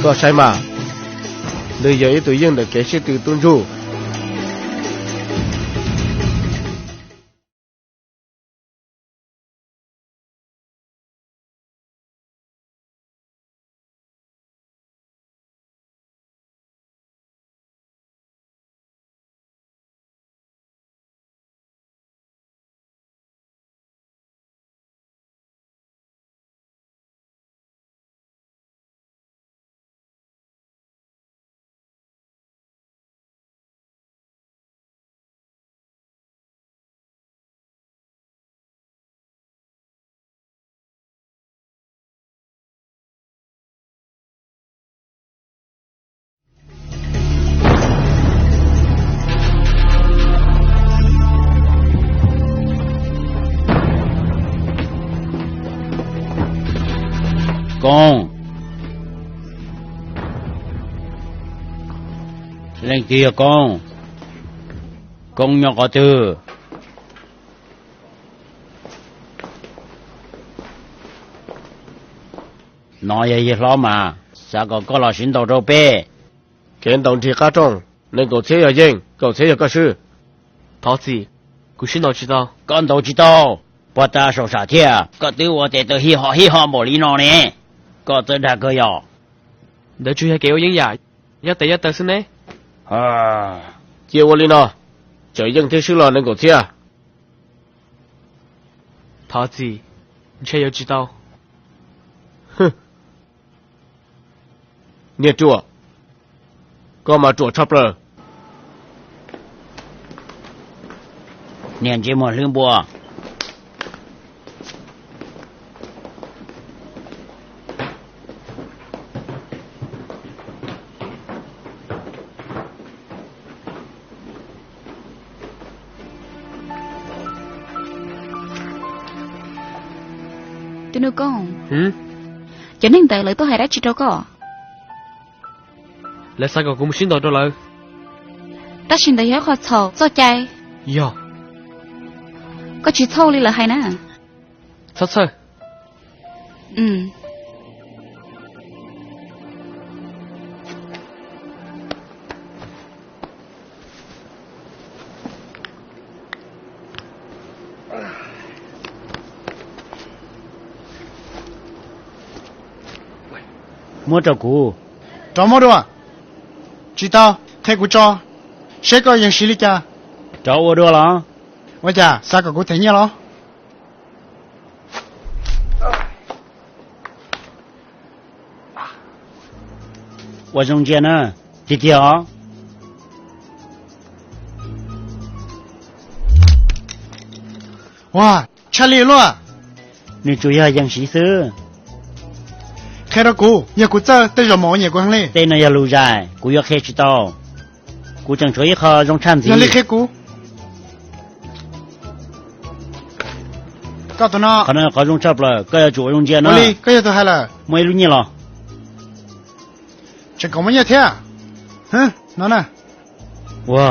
Koj saib mas, nws yog ib tug yeej ntawm kev sib tw tub ntsuj. Koob, leej twg yog Koob? Koob nyob qhov twg? No yog yawg hlob mas, xav kom koj los sib ntaus rau peb. Kev ntaus nrig qab rooj, nees nkaum txhiab yog yeej, kaum txhiab yog koj swb. Thov txim, kuv sib ntaus tsis tau. Koj ntaus tsis tau, puag ta saum sam thiab, koj twb ua tes taw hij ho hij ho npaum li no ne, koj txawj dag kawg yog. Ntawd tsuas yog kev ua yeeb yam, yob tes yob taw xwb ne. Cia ua li no, txawm yeej thiab swb los nees nkaum txhiab. Thov txim, ntshe yuav tsis tau. Niag ruam, koj mas ruam tshaj plaws. Niag ntsej muag hlwb npua. Tus nus koob, cov neeg ntawd lawv tuaj hais dab tsi rau koj? Lawv xav kom kuv mus sib ntaus rau lawv. Tab sis ntawd yog ib qho txhaum txoj cai. Yog. Koj tsis txhawj li lawv hais na. Txhob txhawj. Muab rau kuv. Rov muab dua. Tsis tau, qhia kuv tso, seb koj yeej siv li cas. Rov ua dua los? Ua cas, xav kom kuv them nyiaj los? Ua zoo ntsia na, tiag tiag os. Ua, tshaj li luaj. Nws tsuas yog yees siv xwb. Qhia rau kuv, yog kuv txawj tej zaum mam ua nyiam kuv heev li. Tej no yog lus zais, kuv yuav qhia tsis tau. Kuv tseem tshuav ib qho zoo tshaj ntxiv. Yog li qhia kuv. Koj tus no. Qhov no qhov zoo tshaj plaws, koj yuav tsum ua zoo ntsia no. Ua li, koj yog tus hais lawm. Muaj ib lub nyiaj los. Tseem kom muaj nyiaj thiab. No na. Ua,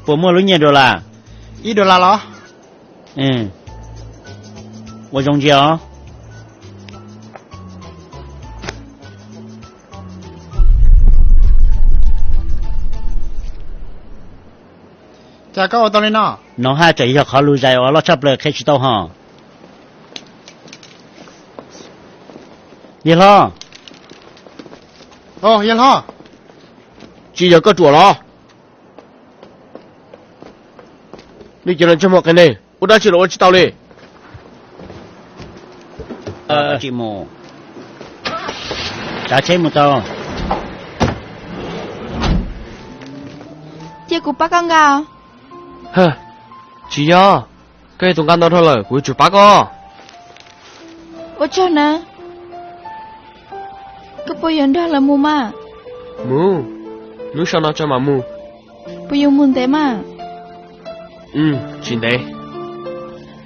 puas muaj lub nyiaj dollar? Ib dollar los? Ua zoo ntsia os. Cas koj ua tau li no? No haj tseem yog qhov lus zais uas loj tshaj plaws qhia tsis tau hos. Yawg hlob. Yawg hlob. Tsis yog koj ruam los? Nej cov no ntsej muag qias neeg, ua dab tsi los ua tsis tau li. Tsis mus, tsav tsheb mus tau. Cia kuv pab koj nqa. Tsis yog, koj yog tus nqa ntau dhau lawm, kuv yuav tsum pab koj. Ua tsaug na. Koj puas yuav nrog lawv mus mas? Mus, lub sij hawm no tso mam mus. Puas yuav mus ntev mas? Tsis ntev.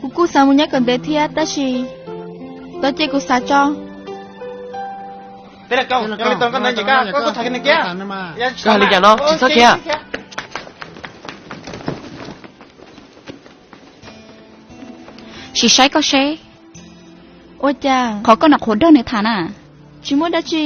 Kuv kuj xav mus nyob kom ntev thiab tab sis tau cia kuv xav tso. Koj hais li cas no tsis txhob khiav. Sim saib koj seb. Ua cas? Qhov koj nram qhuav nrog nws tham na. Tsis muaj dab tsi.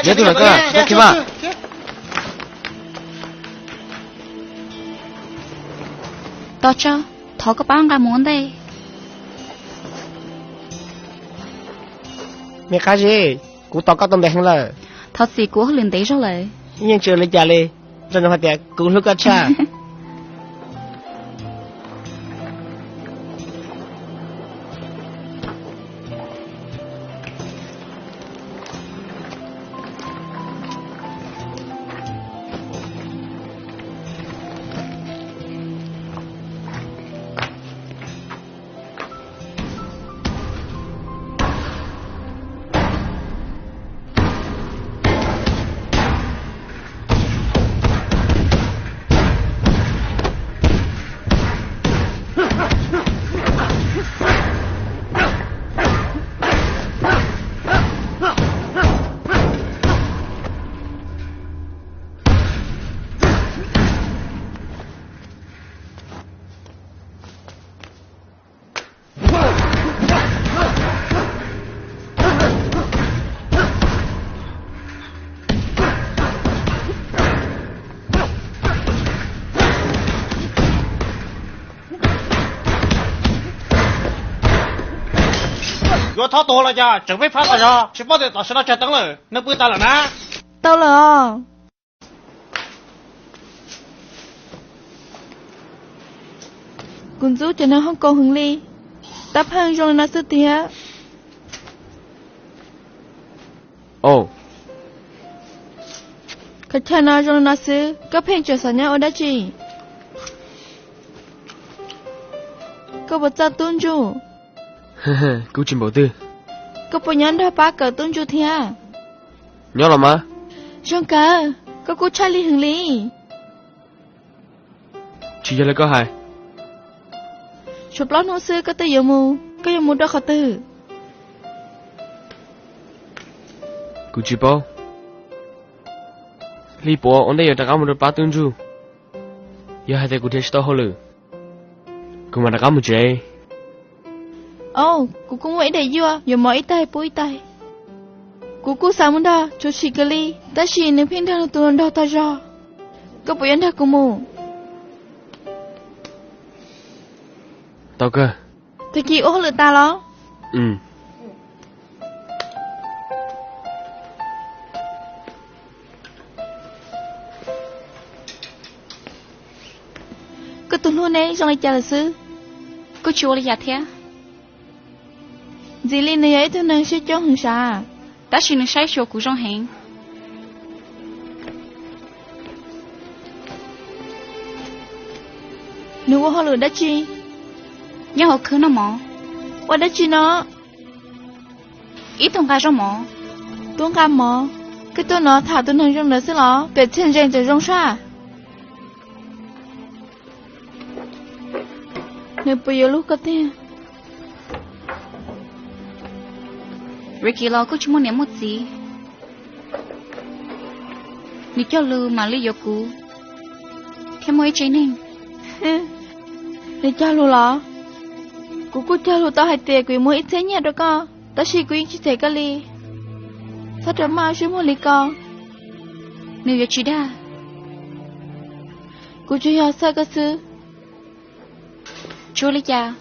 Yog tus ntawm koj, koj khiav mas. Tos tso, thov koj pab nqa mus ua ntej. Me qab zib, kuv tos koj tau ntev heev lawm. Thov txim, kuv ua hauj lwm ntev zog lawm. Yeej tsis ua li cas li, zoo hais tias kuv hlub koj tshaj. Yuav thov tuag los cas, tseem peb phab tas zog, tsis paub tias tam sim no tsawg teev lawm, neeg pw tas lawm na. Tau lawm os. Kuv ntxub cov neeg hauj kaus heev li, tab pheej zoo li no xwb tiag. Kho chaw no zoo li no xwb, koj pheej tseem xav nyob ua dab tsi? Koj puas txawj tub ntsuj? Kuv tsis npaum twg. Koj puas nyob nrog pab kawm tub ntsuj thiab? Nyob los mas. Zoo kawg, koj kuj tshaj li heev li. Tsis yog li koj hais. Tshuav plaub hnub xwb koj twb yuav mus, koj yuav mus rau qhov twg? Kuv tsis paub. Hli puav ua ntej yuav rov qab mus rau pab tub ntsuj. Yog hais tias kuv nrhiav tsis tau hauj lwm, kuv mam rov qab mus tsev. Au, kuv kuj muaj ib daim yuaj yuav mov ib tais pub ib tais. Kuv kuj xav mus nrog Tsuv Tshis kawg li, tab sis nws pheej nrog nws tus hluas nraug tag zog. Koj puas yuav nrog kuv mus? Tau kawg. Tag kis ua hauj lwm tas los? Koj tus hlub neb zoo li cas lawm xwb? Kuj tsis ua li cas thiab. Ntxim li nws yog ib tug neeg siab coob heev sav, tab sis nws saib xyuas kuv zoo heev. Nws ua hauj lwm dab tsi? Nyob hauv khw noj mov. Ua dab tsi no? Ib tug nqa zaub mov. Tub nqa mov? Koj tuaj no tham tus neeg zoo ntawd xwb los? Pem txhiaj ntsees tseem zoo saj. Nws puas yuav hlub koj tiag? Ricky los kuj tsis muaj niam muaj txiv. Nws cog lus mam li yuav kuv thiab muaj ib tsev neeg. Nws cog lus los? Kuv kuj cog lus tau hais tias kuv yuav muab ib txhiab nyiaj rau koj, tab sis kuv yeej tsis them koj li. Txhob rau maj ua siab muag li ko. Nws yuav tsis dag. Kuv tsuas yog xav koj xwb. Tsis ua li cas,